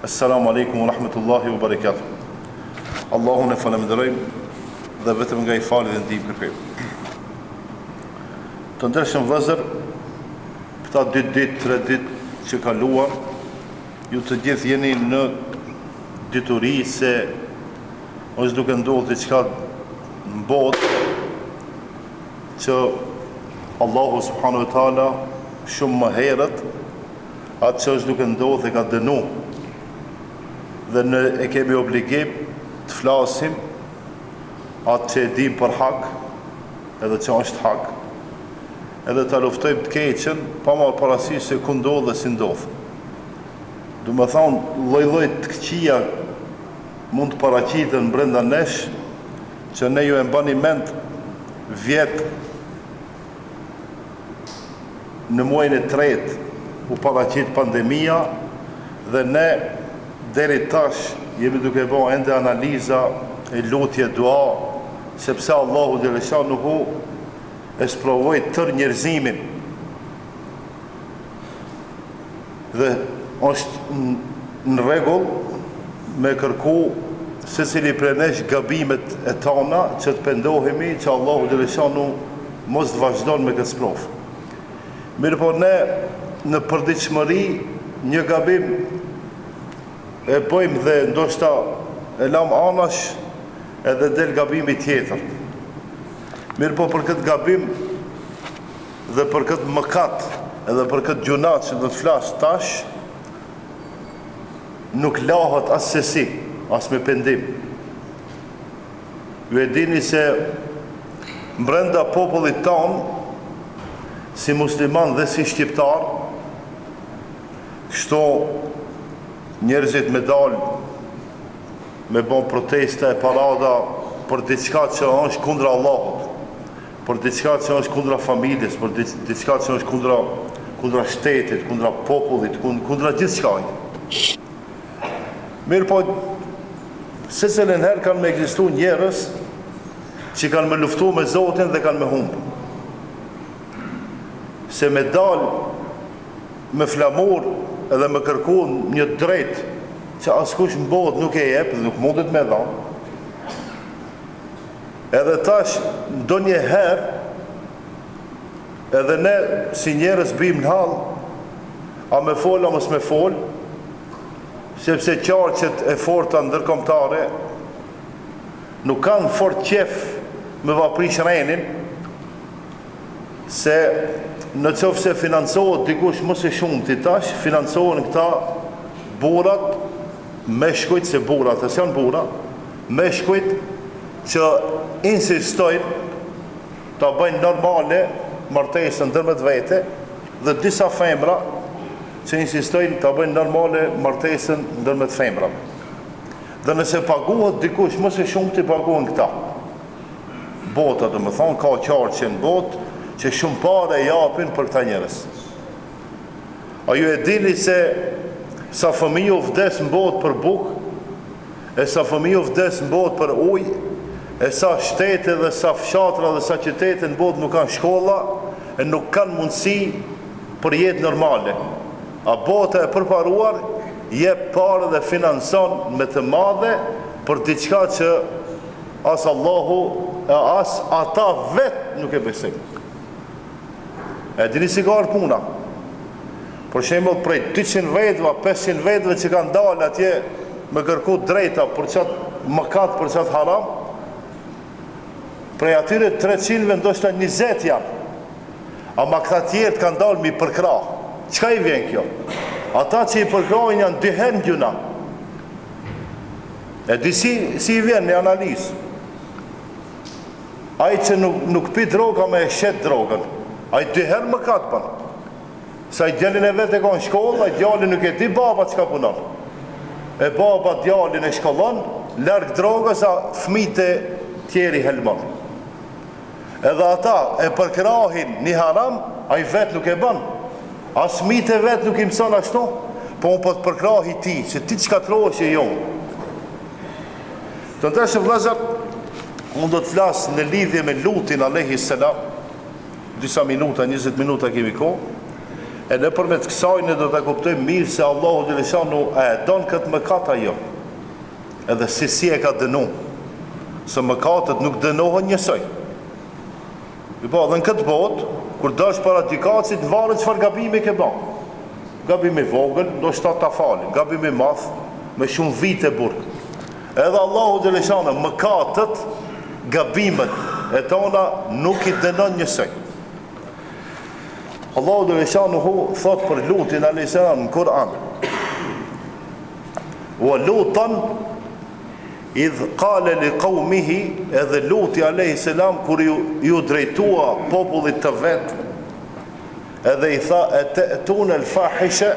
Esselamu Alejkum wa Rahmetullahi wa Barakatuh. Allahun e falënderojmë dhe vetëm nga ai falje dhe ndihmë kërkojmë. Të ndershëm vëllezër, këta dy ditë, tre ditë që kaluan, ju të gjithë jeni në dituri se është duke ndodhur diçka në botë që Allahu subhanahu wa taala shumë më herët atë që është duke ndodhë e ka dënu dhe ne e kemi obligim të flasim atë që e dim për hak edhe që është hak edhe ta luftojmë të keqen pa marrë parasysh se ku ndodh dhe si ndodh. Domethonë, lloj-lloj të këqija mund të paraqiten brenda nesh që ne ju e mbani mend vjet Në muajin e tretë u paraqit pandemia dhe ne deri tash jemi duke bo ende analiza e lutje dua sepse Allahu xheleshanuhu e sprovoi tërë njerëzimin dhe është në rregull me kërku secili prej nesh gabimet e tona që të pendohemi që Allahu xheleshanuhu mos të vazhdon me këtë sprovë. Mirëpo ne në përditshmëri një gabim e bëjmë dhe ndoshta e lamë anash edhe del gabimi tjetër. Mirëpo për këtë gabim dhe për këtë mëkat edhe për këtë gjynah që do të flas tash, nuk lahet assesi, as me pendim. Ju e dini se mbrenda popullit tonë, si musliman dhe si shqiptar, kështu njerëzit me dalë, me bon protesta e parada për diçka që është kundra Allahut, për diçka që është kundra familjes, për diçka që është kundra kundra shtetit, kundra popullit, kundra gjithçkajt. Mirëpo, secilën herë kanë me ekzistu njerëz që kanë me luftu me Zotin dhe kanë me humbë. Se me dal me flamur edhe me kërku një drejt që askush në botë nuk e jep dhe nuk mundet me dhanë. Edhe tash, ndonjëherë, edhe ne si njerëz bim në hall, a me fol a mos me fol, sepse qarqet e forta ndërkombëtare nuk kanë fort qef me va prish renin, se në qoftë se financohet dikush më së shumti tash, financohen këta burrat, meshkujt se burrat, e s'janë burra, meshkujt që insistojnë ta bëjnë normale martesën ndërmjet vete dhe disa femra që insistojnë ta bëjnë normale martesën ndërmjet femrave. Dhe nëse paguhet dikush më së shumti paguhen këta. Bota, domethonë, ka qarqe në botë që shumë pare japin për këta njerëz. A ju e dini se sa fëmijë vdes në botë për bukë, e sa fëmijë vdes në botë për ujë, e sa shtete dhe sa fshatra dhe sa qytete në botë nuk kanë shkolla e nuk kanë mundësi për jetë normale. A bota e përparuar jep pare dhe financon me të madhe për diçka që as Allahu e as ata vetë nuk e besojnë. E dini si ka ardhë puna? Për shembull, prej 200 vetëve, 500 vetëve që kanë dalë atje me kërku drejta për qatë mëkat, për qatë haram, prej atyre 300-ve ndoshta 20 janë. Ama këta tjerët kanë dalë m'i përkrah. Çka i vjen kjo? Ata që i përkrahin janë dy herë në gjynah. E di si, si i vjen një analizë. Ai që nuk, nuk pi drogë ama e shet drogën. Ai dy herë mëkat bën. Se ai djalin e vet e ka në shkollë, ai djali nuk e di baba çka punon. E baba djalin e shkollon, larg drogës, a fëmijët e tjerë i helmon. Edhe ata e përkrahin një haram, ai vet nuk e bën. As fëmijët e vet nuk i mëson ashtu, po unë po të përkrahi ti, që ti të shkatërrohesh e jo unë. Të ndershëm vëllezër, unë do të flas në lidhje me Lutin alayhi salam, disa minuta, 20 minuta kemi kohë. E nëpërmjet kësaj ne do ta kuptojmë mirë se Allahu xheleshanuhu a e don këtë mëkat a jo. Edhe si si e ka dënu. Se mëkatet nuk dënohen njësoj. Po edhe në këtë botë, kur dalsh para gjykatësit, varet çfarë gabimi ke ba. Gabim i vogël, ndoshta ta falin. Gabim i madh, me shumë vite burg. Edhe Allahu xheleshanuhu mëkatet, gabimet e tona nuk i dënon njësoj. Allahu xheleshanuhu thot për Lutin alayhis salam në Kur'an. Wa Lutan idh qala li qaumihi edhe Luti alayhis salam kur ju, ju drejtua popullit të vet edhe i tha ete'tune el fahishe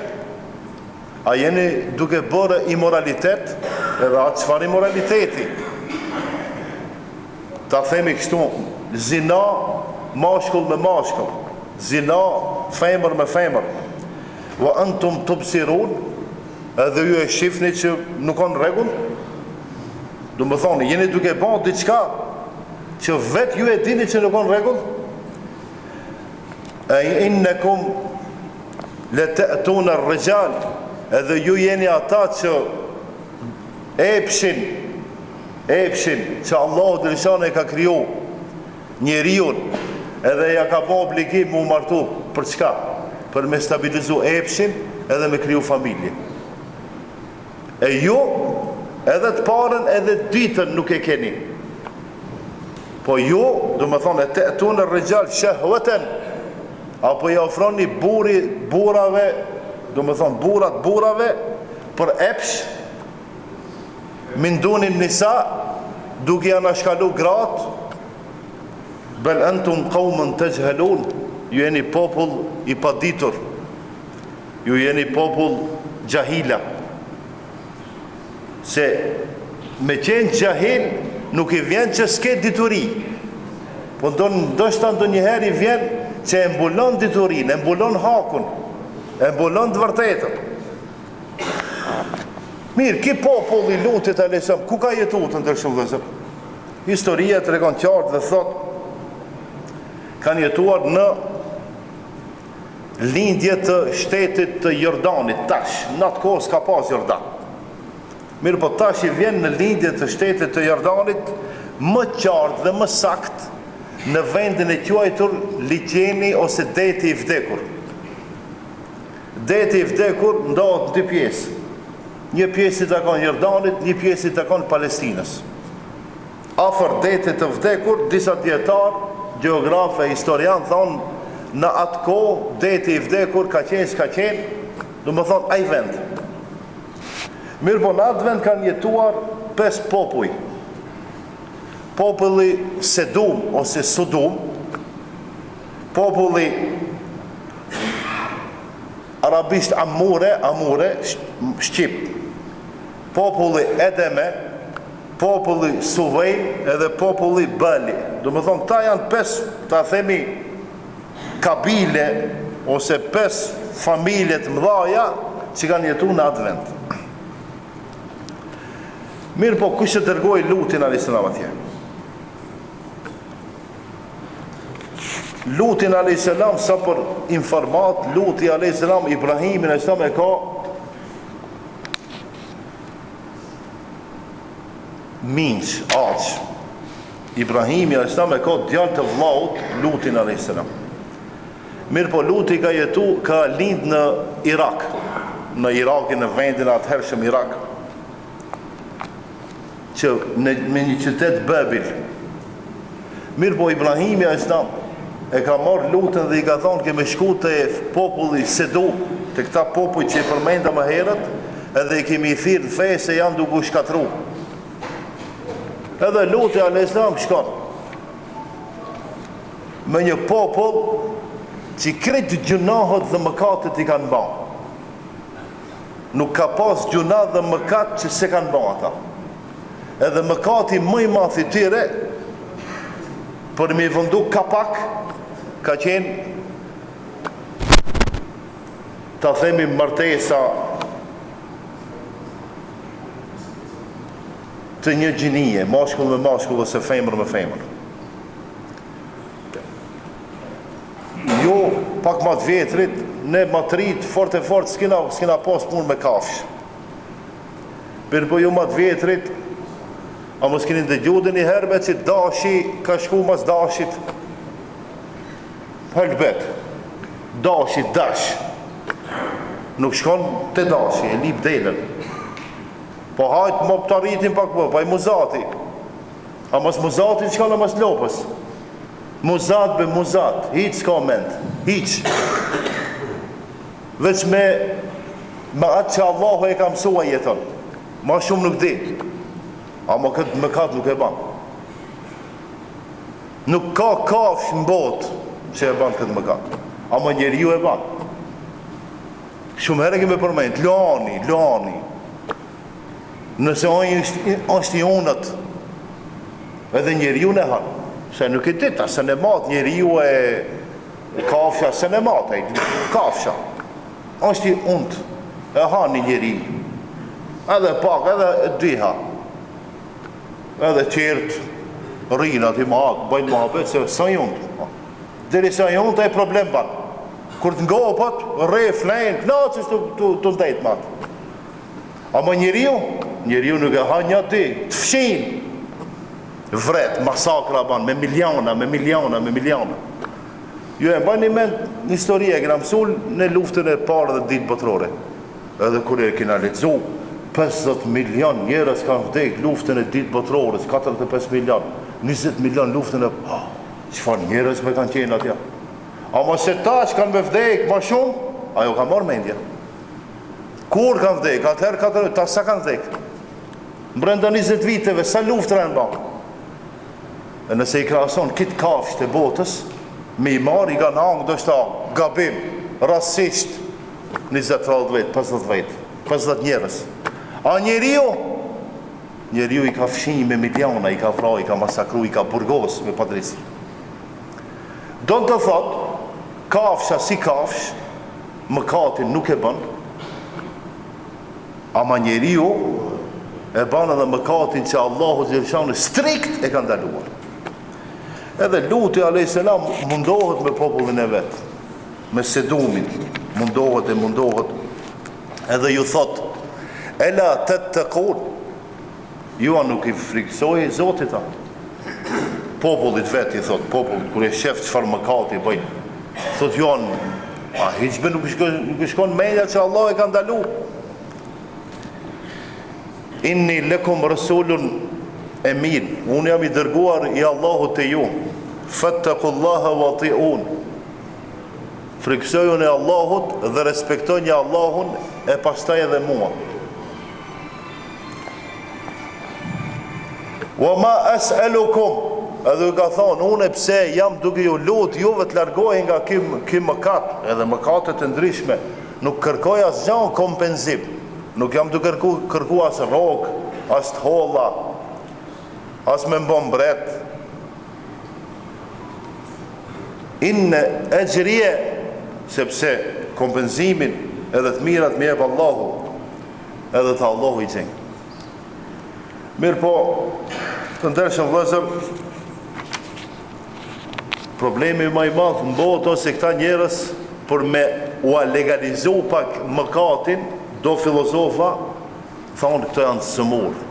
a jeni duke bërë imoralitet edhe atë çfarë imoraliteti Ta themi kështu, zina mashkull me mashkull, zina femër me femër. Wa antum tubsirun, edhe ju e shifni që nuk ka në rregull. Domethonë, jeni duke ba diçka që vetë ju e dini që nuk ka në rregull. E innekum le te'tune rrixhal, edhe ju jeni ata që epshin Epshin që Allahu xheleshanuhu e ka kriju njeriun edhe ja ka bo obligim mu martu për çka? Për me stabilizu epshin edhe me kriju familje. E ju edhe të parën edhe të dytën nuk e keni. Po ju, domethonë, ete'tune rrixhal shehveten, apo ja ofroni burri burrave, domethonë, burrat burrave, për epsh, Min dunin nisa, duke i anashkalu gratë, bel entum kaumun texhhelun, ju jeni popull i paditur, ju jeni popull xhahila. Se me qenë xhahil nuk i vjen që s'ke dituri, po ndoshta ndonjëherë i vjen që e mbulon diturinë, e mbulon hakun, e mbulon të vërtetën. Mirë, ky popull i Lutit alejhi selam, ku ka jetu të ndershëm vëllezër? Historia tregon qartë dhe thot, kanë jetuar në lindje të shtetit të Jordanit, tash, në atë kohë s'ka pas Jordan. Mirëpo tash i vjen në lindje të shtetit të Jordanit, më qartë dhe më sakt në vendin e quajtur liqeni ose deti i vdekur. Deti i Vdekur ndahet në dy pjesë. Një pjesë i takon Jordanit, një pjesë i takon Palestinës. Afër Detit të Vdekur, disa dijetarë, gjeografë e historianë thonë në atë kohë Deti i Vdekur ka qenë s'ka qenë, domethonë ai vend. Mirëpo në atë vend kanë jetuar pesë popuj. Populli Sedum ose Sudum, populli Arabisht Amure, Amure, shqip. Populli Edeme, populli Suvejn edhe populli Bali. Domethonë, këta janë pes, ta themi, kabile ose pes familje të mdhaja që kanë jetu në atë vend. Mirëpo, kush e dërgoi Lutin a.s. atje? Lutin alayhis salam sa për informat Luti alayhis salam Ibrahimin alayhis salam e ka mixhë, axhë. Ibrahimi alayhis salam e ka djalë të vllaut Lutin alayhis salam. Mirëpo Luti ka jetu, ka lind në Irak, në Irakin, në vendin e atëhershëm Irak. që në me një qytet Babil. Mirëpo Ibrahimi alejhi selam e ka marrë Lutin dhe i ka thonë ke me shku te populli Sedum, te këta popuj që i përmenda më herët, edhe i kemi i thirrë në fe se janë duke u shkatru. Edhe Luti alejhi selam shkon me një popull që krejt gjynahet dhe mëkatet i kanë ba. Nuk ka pas gjynah dhe mëkat që s'e kanë ba ata. Edhe mëkati më i madh i tyre për me i vëndu kapak ka qenë ta themi martesa të një gjinie, mashkull me mashkull ose femër me femër. Ju, pak ma të vjetrit, ne ma t'rit fort e fort s'kina, s'kina pas punë me kafshë. Mirëpo ju ma të vjetrit, a mos keni dëgju ndonjëherë me që dashi ka shku mas dashit? Helbet, dashi, dash, nuk shkon te dashi, e lyp delen. Po hajt, mo ta rritim pak po, po i muzati. A mos muzati shkon a mas lopës? Muzat be muzat, hiç s'ka mend, hiç. Veç me me atë që Allahu e ka mësu ai jeton. Ma shumë nuk di. Ama këtë mëkat nuk e ban. Nuk ka kafshë në botë që e ban këtë mëkat. Ama njeriu e ban. Shumë herë kemi përmend, luani, luani. Nëse ai është, është i unët, edhe njeriun e han. Se nuk e di, ta se në mat njeriu e kafsha, se në mat, e kafsha. është i unët, e han një njeri. Edhe pak, edhe dyha. Edhe tjerët, rrinë aty ma atë, bëjnë muhabet, se s'a i unët. Derisa i unët, ai problem ban. Kur të ngopet, rre, flenë, knaqesh të, të, të ndejtë me atë. Ama njeriu, njeriu nuk e ha një dy, të fshin. Vret, masakra ban, me miliona, me miliona, me miliona. Ju e mbani mend në histori e kena mësu në luftën e parë dhe dytë botërore. Edhe kur e kena lexu, 50 milion njerëz kanë vdek luftën e dytë botërore, 45 milion, 20 milion luftën e... Oh, çfarë njerëz me kanë qenë atje? Ama se tash kanë me vdek ma shumë, ajo ka marrë mendja. Kur kanë vdek, atëherë katër, tash sa kanë vdek? Brenda 20 viteve, sa luftra janë ba? E nëse i krahason krejt kafshët e botës, me i marrë i kanë hangë ndoshta gabim, rastësisht, 20-30 vetë, 50 vetë, 50 njerëz. A njeriu? Njeriu i ka fshi me miliona, i ka vra, i ka masakru, i ka burgos me padrejtësi. Don të thotë, kafsha si kafshë, Mëkatin nuk e bën, ama njeriu e bën edhe mëkatin që Allahu xheleshanuhu strikt e ka ndaluar. Edhe Luti alayhis salam mundohet me popullin e vet, me Sedumin, mundohet e mundohet. Edhe ju thot: "Ela tettekun" Ju a nuk i frikësoheni Zotit a? Popullit vet i thot, popullit kur e shef çfarë mëkati bëjnë. Thot ju a, a hiç be nuk i shkon nuk i shkon mendja që Allahu e ka ndalu. Inni lekum rasulun emin, unë jam i dërguar i Allahut te ju. Fattaqullaha wa atiun. Frikësojuni Allahut dhe respektoni Allahun e pastaj edhe mua. Wa ma es'elukum Edhe ju ka thonë, unë pse jam duke ju lut juve të largoheni nga ky, ky mëkat, edhe mëkatet e ndryshme, nuk kërkoj asgjë kompenzim, nuk jam duke kërku, kërku as rrogë, as të holla, as me m'bo mbret. Inne exhrije, sepse kompenzimin edhe të mirat m'i jep Allahu, edhe te Allahu i gjej. Mirëpo, të ndershëm vëllezër, problemi ma i madh në botë ose këta njerëz për me ua legalizu pak mëkatin, do filozofa, thonë këto janë sëmurë.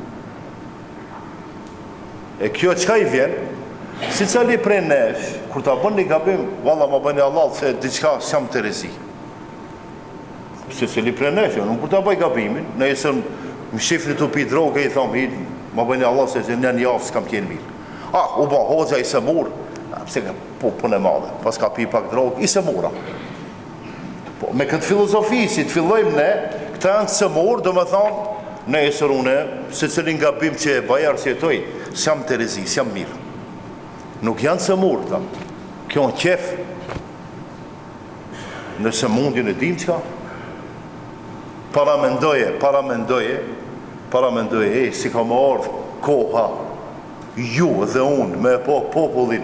E kjo çka i vjen? Secili prej nesh, kur ta bën një gabim, valla ma bëni hallall se diçka s'jam terezi. Secili prej nesh, jo, unë kur ta bëj gabimin, nesër më shifni tu pi drogë, i thom, hi, ma bëni hallall se që një javë s'kam qenë mirë. Ah, u bë hoxha i sëmur, a, pse ka po punë e madhe, pas ka pi pak drogë, i sëmura. Po, me këtë filozofi, si të fillojmë ne, këta janë të sëmur, domethonë, nesër une, secilin gabim që e bëj, arsyetoj, s'jam terezi, s'jam mirë. Nuk janë sëmur këta. Kjo në qef, Në sëmundjen e dim çka? Paramendoje, paramendoje, paramendoje, ej, si ka me ardhë koha, ju dhe unë me e pa popullin,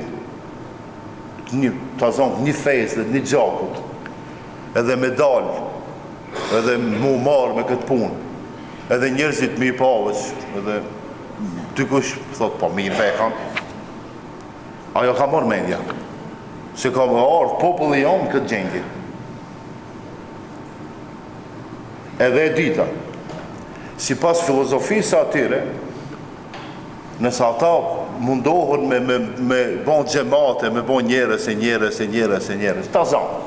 një, ta zonë, një fesë dhe një gjakut, edhe me dalë, edhe mu marrë me këtë punë, edhe njerëzit me i pa veç, edhe dikush thot, po mirë pe kanë, Ajo ka marrë mendja, se ka me ardhë populli jonë në këtë gjendje. Edhe e dyta, sipas filozofisë së atyre, nëse ata mundohen me me me bo xhemate, me bo njerëz e njerëz e njerëz e njerëz, ta zamë.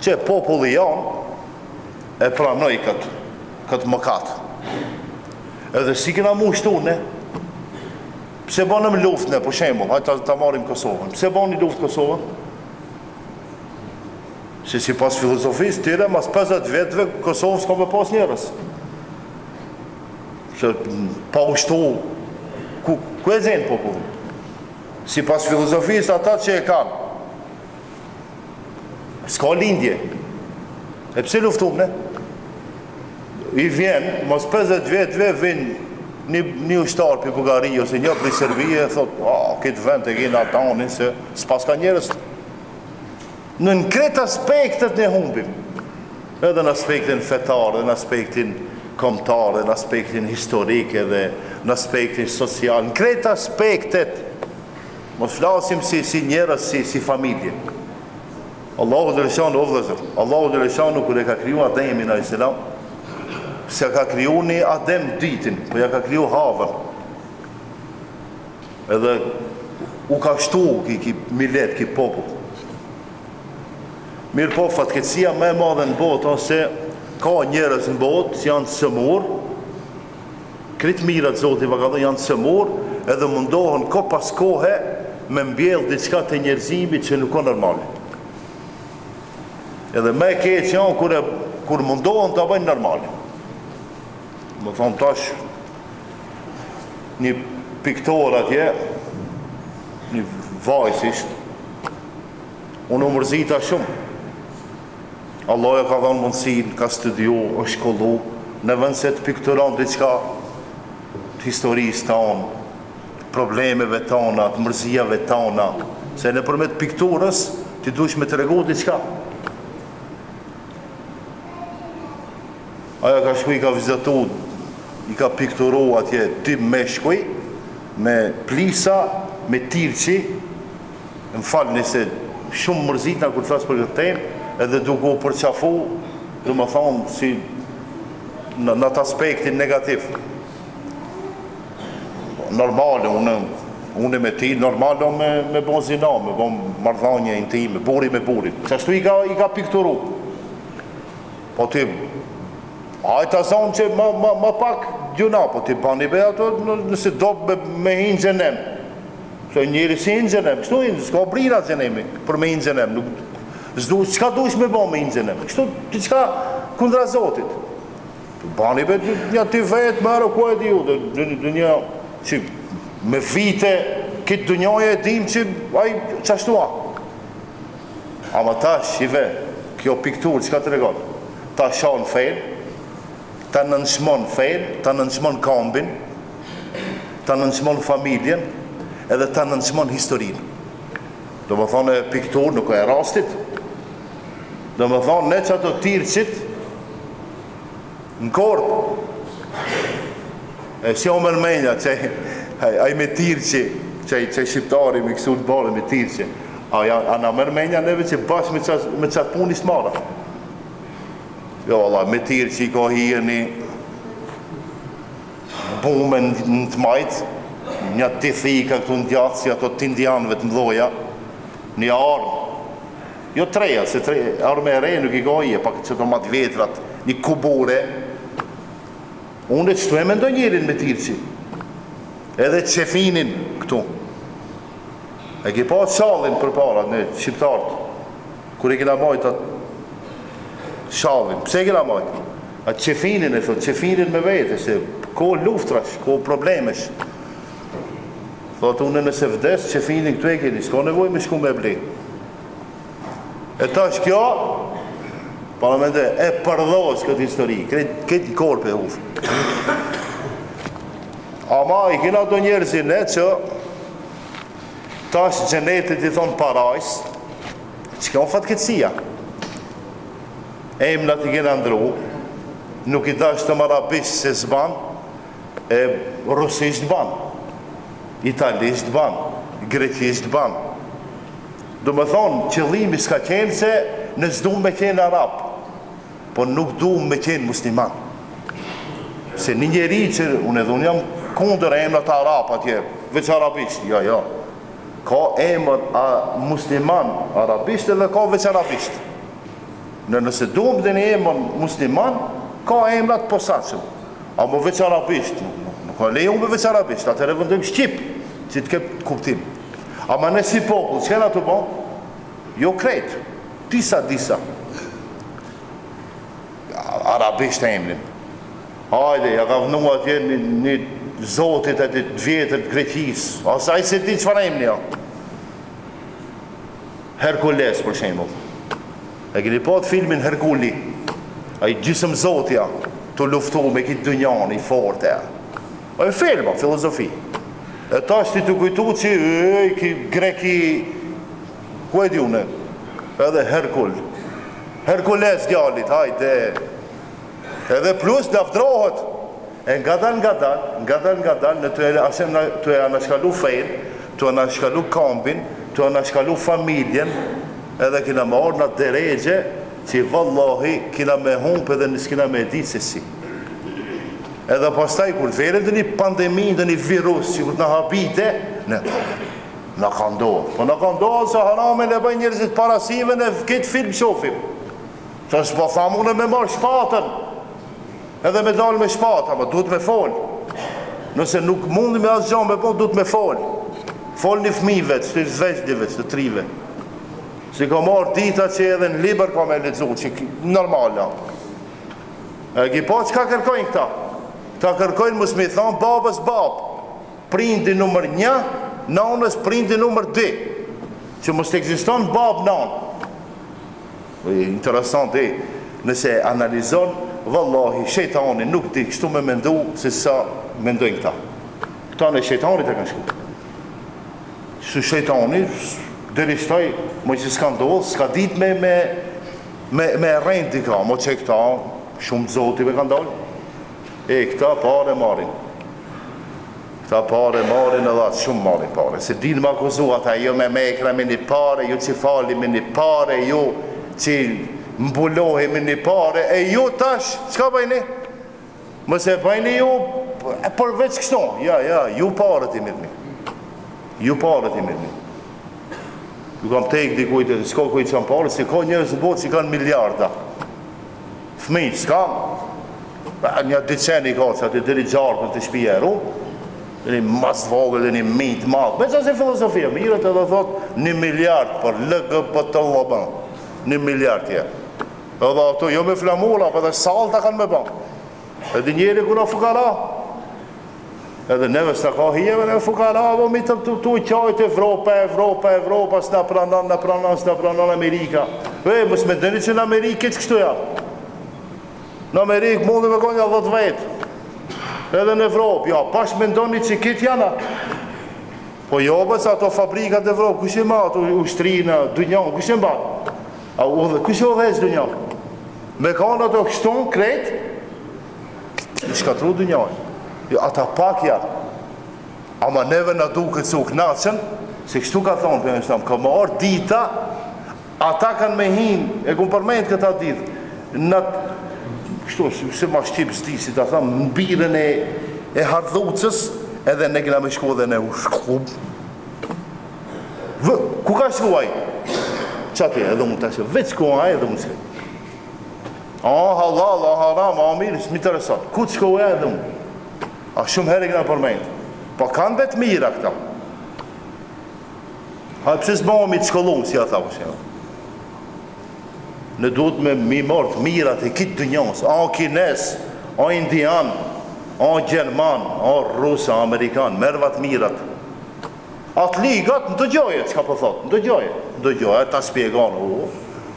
Që populli jonë e pranoi këtë këtë mëkat. Edhe si kena mu shtu ne? Pse banëm luftë ne, për shembull, hajt ta, ta marrim Kosovën. Pse bani luftë Kosovën? Se sipas filozofisë tyre, mas 50 vjetëve, Kosovë s'ka me pas njerëz. Se pa u shtu, ku, ku e gjenë popullin? Sipas filozofisë ata që e kanë, s'ka lindje. E pse luftum ne? I vjen, mas 50 vjetëve, vjen një, një ushtar prej Bullgarie ose një prej Serbie e thot, a, këtë vend e kena tanin se s'paska njerëz. Në në krejt aspektet ne humbim. Edhe në aspektin fetar, edhe në aspektin kombëtar, edhe në aspektin historik, edhe në aspektin social, në krejt aspektet. Mos flasim si, si njerëz, si, si familje. Allahu xheleshanuhu, o vëllezër, Allahu xheleshanuhu kur e ka kriju Ademin alejhi selam, s'ja ka kriju një Adem dytin, po ja ka kriju Havën. Edhe u ka shtu ki, ki milet, ki popull. Mirëpo, fatkeqësia më e madhe në botë është se ka njerëz në botë që janë sëmur, krejt mirat Zoti va ka dhënë janë sëmur, edhe mundohen kohë pas kohe me mbjell diçka te njerëzimi që nuk o normale. Edhe më e keqja janë kur e kur mundohen ta bëjnë normale. Me thonë tash një piktor atje, një vajzë ishte, unë u mërzita shumë. Allahu ja ka dhënë mundësinë, ka studiu, është shkollu, në vend se të pikturon diçka të historisë tonë, të problemeve tona, të mërzijave tona, se nëpërmjet pikturës ti duhesh me tregu diçka. Ajo ka shku i ka vizatu, i ka pikturu atje dy meshkuj me plisa, me tirqi, më falni se shumë mërzitna kur flas për këtë temë, edhe duke u përqafu, domethonë si në, në atë aspektin negativ. Normale, unë, unë me ti, normal o me, me bo zina, me bo marrëdhanie intime, burri me burrin. Qashtu i ka, i ka pikturu. Po ti, hajt ta zonë që ma, ma, ma pak gjynah, po ti bani be ato nëse do me, me hi në xhenem. Se njeri si hin në xhenem, kështu hin, s'ka brina xhenemi për me hi në xhenem, nuk, s'du, çka dush me bo me hi në xhenem, kështu diçka kundra Zotit. Bani be një ty vetë, merë, ku e di ju, dhe, dhe një, që me vite, këtë dynjaja e dim që aj, qashtu a. Ama tash, shife, kjo pikturë, çka tregon? Ta shan fenë, ta nënçmon fenë, ta nënçmon kombin, ta nënçmon familjen, edhe ta nënçmon historinë. Domethonë, pikturë nuk e rastit. Domethonë, ne qato tirqit, në korp, e si o merr menja, që ai me tirqi, që ai shqiptari me kësu të bërë me tirqi, a, ja, a na merr menja neve që bashkë me qatë, me qatë punë ishtë marrë. Jo, valla, me tirqi ka hije një bume në të majtë, një dy thika këtu në djathtë, si ato të indianëve të mdhoja, një armë, jo të reja, se tre, armë e re nuk i ka hije, pak qato ma të vjetrat, një kubure, unë e qëtu e mendoj njerin me tirqi, edhe qefinin këtu, e ki pa shallin përpara, ne shqiptarët, Kur e kena majt atë shallin, pse e kena majt? Atë qefinin e thot, qefinin me vete, se kohë luftrash, kohë problemesh. Thot, unë nëse vdes, qefinin këtu e keni, s'ka nevojë me shku me ble. E tash kjo, paramende, e përdhos këtë histori, këtë, këtë në korp e hudh. Ama i kena do njerëzi ne që tash xhenetit i thonë parajs, Qikjo fatkeqësia? Emnat i kena ndru, nuk i dashtëm arabisht se s'ban, e rusisht ban, italisht ban, greqisht ban. Domethonë, qëllimi s'ka qenë se ne s'dum me qenë arab. Po nuk du me qenë musliman. Se një njeri që unë edhe unë jam kundër emrat arab atje, veç arabisht, jo, jo. Ka emër a, musliman arabisht edhe ka veç arabisht. Në nëse duam dhe një emër musliman, ka emra të posaçëm. Amo veç arabisht, nuk, nuk, nuk ka leju me veç arabisht, atëherë vendojmë shqip, që të ketë kuptim. Ama ne si popull, çka jena tu bo? Jo krejt, disa, disa. Arabisht emrin. Hajde, ja ka vnu atje një, një zotit e të vjetër të Greqisë. Ose ai s'e di çfarë emni o. Herkules, për shembull. E keni pa atë filmin Herkuli? Ai gjysëm zoti a, tu luftu me kitë dynjan i forte. E film, a, filozofi. E tash ti të kujtu që e, ki greki, ku e di une? Edhe Herkul. Herkules djalit, hajde. Edhe plus lavdrohet. E ngadal ngadal, ngadal ngadal, në të e asem na tu e anashkalu fenë, tu anashkalu kambin, tu anashkalu familjen, edhe kina me ardhë në atë derexhe që vallahi kina me hump edhe s'kina me e ditë se si. Edhe pastaj kur të vjen ndonjë pandemi, ndonjë virus që kur të na habite, ne na ka ndodhë. Po na ka ndodhë se haramin e bëjnë njerëzit para syve në këtë film shofim. Se s'po tham unë me marrë shpatën, edhe me dalë me shpatë, ama duhet me folë. Nëse nuk mundi me asgja me bo, duhet me folë. Folni fëmijëve, të vegjlive, të trive. Se ka marrë dita që edhe në libër ka me lexu, që normala. E ki pa çka kërkojnë këta? Këta kërkojnë mos me i thonë babës babë, prindi numër një, nanës prindi numër dy, që mos të ekziston babë nanë. Interesant e, nëse analizon, vallahi, shejtani nuk di kështu me mendu se sa mendojnë këta. Këta në shejtanit e kanë shku. Se shejtani, deri shtoj, më që s'ka ndodhë, s'ka dit me, me, Me me e rrejt dika, mo që këta, shumë të zoti me kanë dalë. E, këta pare marrin. Këta pare marrin edhe atë shumë marrin pare. Se din me akuzu ata, jo me mekra me një pare, ju që fali me një pare, ju që mbulohi me një pare, e ju tash, çka bëjni? Mos e bëjni ju përveç kështu. Ja, ja, ju paret i mirrni. Ju paret i mirrni. Ju kam tek dikujt edhe s'ka kujt që pare, se ka njerëz në botë që kanë miliarda. Fëmijë, s'ka. Një dyqen i ka që aty deri gjarpër te shpia e ru, dhe një mas vogël dhe një mi të madh. Me që si filozofia, mirët edhe thot një miliard për LGBT LB. Një miliard je. Edhe ato jo me flamura, po edhe salta kanë me ba. Edhe njeri kur a fukara, Edhe neve s'na ka hije me ne fukara, po mi të të të qajt Evropa, Evropa, Evropa, s'na pranon, na pranon, s'na pranon Amerika. E, mos mendoni që në Amerikë këtë kështu ja. Në Amerikë mundi me konë një dhetë vetë. Edhe në Evropë, ja, pash mendoni që këtë jana. Po jo, bës ato fabrikat në Evropë, kush e ma ato ushtrina, dynjan, kush e mba? A udhë, kush e udhëheq dynjan? Me kanë ato kështu, krejt, Me shkatru dynjanë. Jo, ata pak janë. Ama neve na duket se u knaqën, se kështu ka thonë, për e ka me ardhë dita, ata kanë me hinë, e kum përmend këta ditë, në kështu, se ma shqip s'di, si ta thamë, në birën e, e hardhucës, edhe ne kena me shku edhe ne u shku. Vë, ku ka shku ai? Qaty, edhe unë tash, veç ku ai edhe unë shkoj. A hallall, a haram, a mirë, s'më intereson. Ku të shkoj edhe unë? A shumë herë e kena përmend. Po kanë vetë mira këta. Ha pse s'bohemi të shkollum si ata për shembull? Ne duhet me mi marrë të mirat e kitë dynjos, a kinez, a indian, a gjerman, a rus, a amerikan, merrva të mirat. Atë ligat, ndëgjoje çka po thot, ndëgjoje, ndëgjoje, ta spjegon, u,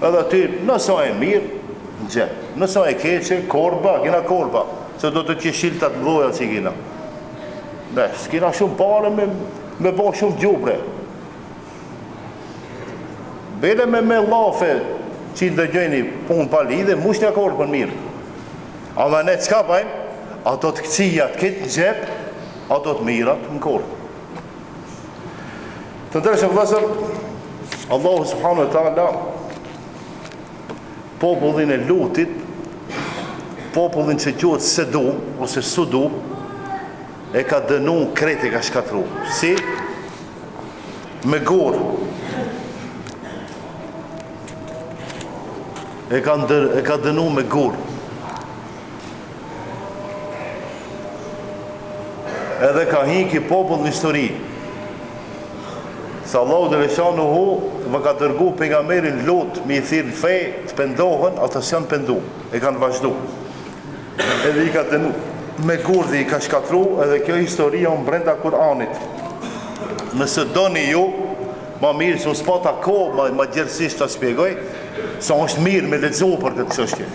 edhe ti, nëse e mirë, në xhep, nëse e keqe, korba, kina korba, se do të qeshiltat mdhoja që kina. Ne, s'kina shumë pare me, me bo shumë gjubre. Bele me me llafe që i ndëgjojni punë pa lidhe, mushnja korbën mirë. Ama ne çka bëjmë? Ato të këqijat këtë në xhep, ato të mirat në korbë. Të ndershëm vëllezër, Allahu subhanahu wa taala popullin e Lutit popullin që quhet Sedum ose Sudum e ka dënu krejt e ka shkatru. Si? Me gur. E ka ndër, e ka dënu me gur. Edhe ka hi ky popull në histori. Se Allahu xheleshanuhu ua ka dërgu pejgamberin Lut me i thirrë në fe, të pendohen, ata s'janë pendu, e kanë vazhdu. Edhe i ka dënu me gur dhe i ka shkatru, edhe kjo histori jon brenda Kur'anit. Nëse doni ju, ma mirë se unë s'pata kohë ma, ma gjerësisht ta shpjegoj, se është mirë me lexu për këtë çështje.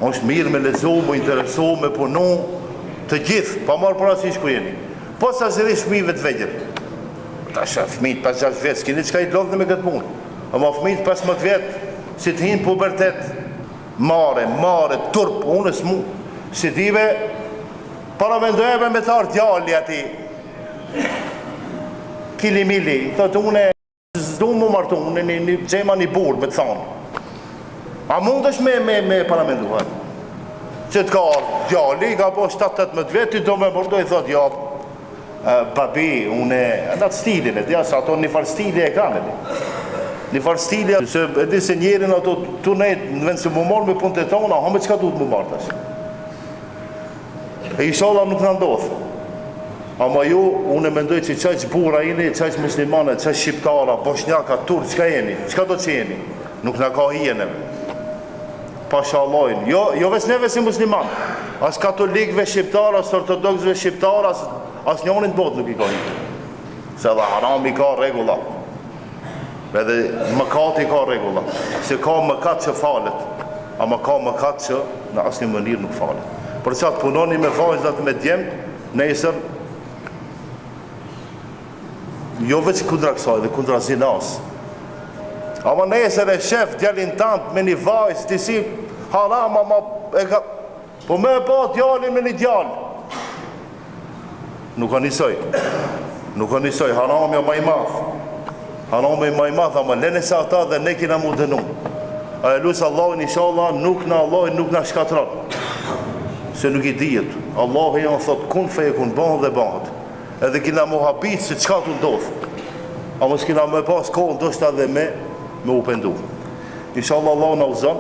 Është mirë me lexu, m'u interesu, me punu, të gjithë, pa marrë parasysh ku jeni. Posaçërisht fëmijëve të vegjël. Tash fëmijët 5-6 vjet, s'keni çka i lodhni me këtë punë. Ama fëmijët 15 vjet, si të hinë pubertet, mare, mare, turp, unë s'mu, si dive, paramendojeme me të ardhë djali ati, kili mili, thotë une, S'du m'u martu, unë një, një, gjema një burrë me të thonë. A mundesh me, me, me paramendu, hajde? Që të ka ardhë djali, i ka bo 7-18 vjet, ti do me martu, i thotë, jo, babi, une, në atë stilin, e di, se ato një farë stili e kanë, e di. Një farë stili, se e di se njerin ato tu nejt, në vend se m'u marrë me punë të tona, ha me çka duhet m'u marrë tash. E inshallah nuk na ndodh. Ama ju, unë mendoj që qaq burra jeni, qaq muslimane, qaq shqiptara, boshnjaka, turq, çka jeni, çka do që jeni, nuk na ka hije neve. Pasha Allahin, jo, jo veç neve si musliman, as katolikëve shqiptar, as ortodoksëve shqiptar, as, as njonit n'botë nuk i ka hije. Se edhe harami ka rregulla. Edhe mëkati ka rregulla, se ka mëkat që falet, ama ka mëkat që në asnjë mënyrë nuk falet. Për qatë punoni me vajzat me djemt, nesër jo veç kundra kësaj dhe kundra zinas. Ama nesër e shef djalin tand me një vajzë disi haram ama e ka Po me e pa djalin me një djalë. Nuk ka njësoj. Nuk ka njësoj. Harami o ma i madh. Harami ma i madh, ama lene se ata dhe ne kina m'u dënu. A e lus Allahin, inshallah, nuk na Allahi nuk na shkatron. Se nuk i dihet. Allahu jonë thot kun fejekun bahet dhe bahet. Edhe kina m'u habit se çka tu ndodh. Ama s'kina me pas kohë ndoshta dhe me, me u pendu. Inshallah Allahu na udhëzon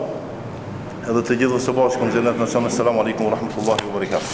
edhe të gjithë së bashku në xhenet na çon. Selam aleikum wa rahmetullahi wa barakatuh.